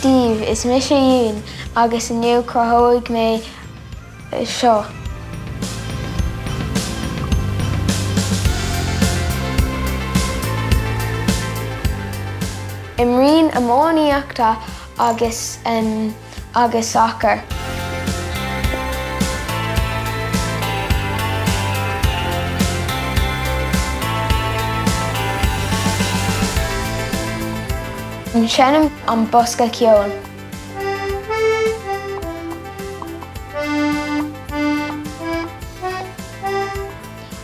Daoibh, is mise Ewan agus inniu cruthóidh mé seo. Imrím iománaíochta agus agus sacar. Seinnim an bosca ceoil.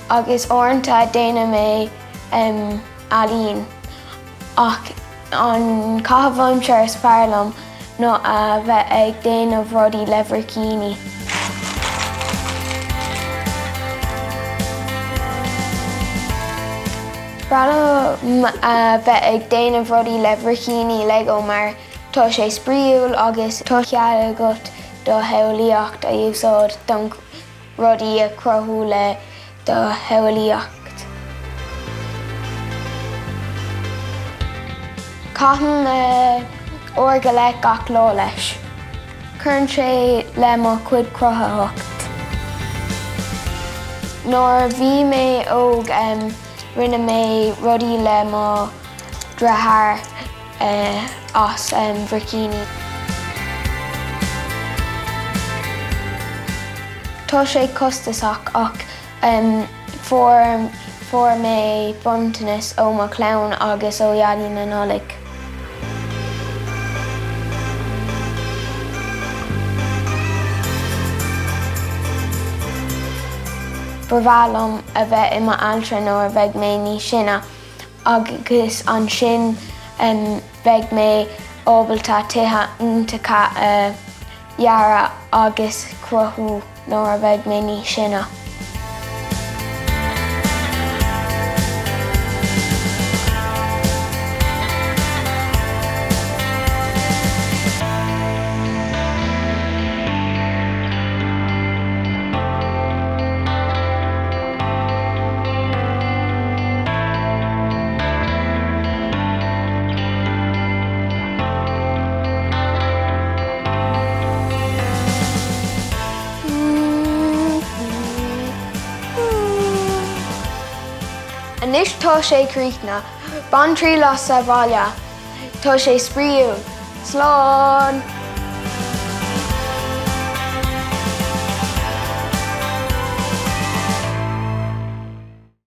Agus uaireanta déanaim mé ealaín ach an caitheamh aimsire is fearr liom ná a bheith ag déanamh rudaí le bhricíní. Breá liom a bheith ag déanamh rudaí le bhricíní Lego mar tá sé spraíúil agus tá cead agat do shamhlaíocht a úsáid don rudaí a chruthú le do shamhlaíocht. Caithim uair go leith gach lá leis. Cuireann sé le mo chuid cruthaitheacht. Nuair a bhí mé óg rinne mé rudaí le mo dheartháir. as bricíní. Tá sé costasach ach fuair fuair mé bronntanas ó mo chlann agus ó Dhaidí na Nollag. Ba bhreá liom a bheith i m'altra nuair a bheidh mé níos sine. agus ansin beidh mé ábalta tithe iontacha a dhearadh agus cruthú nuair a bheidh mé níos sine. Anois tá sé críochnaithe. Bain triail as sa bhaile. Tá sé spraíúil. Slán!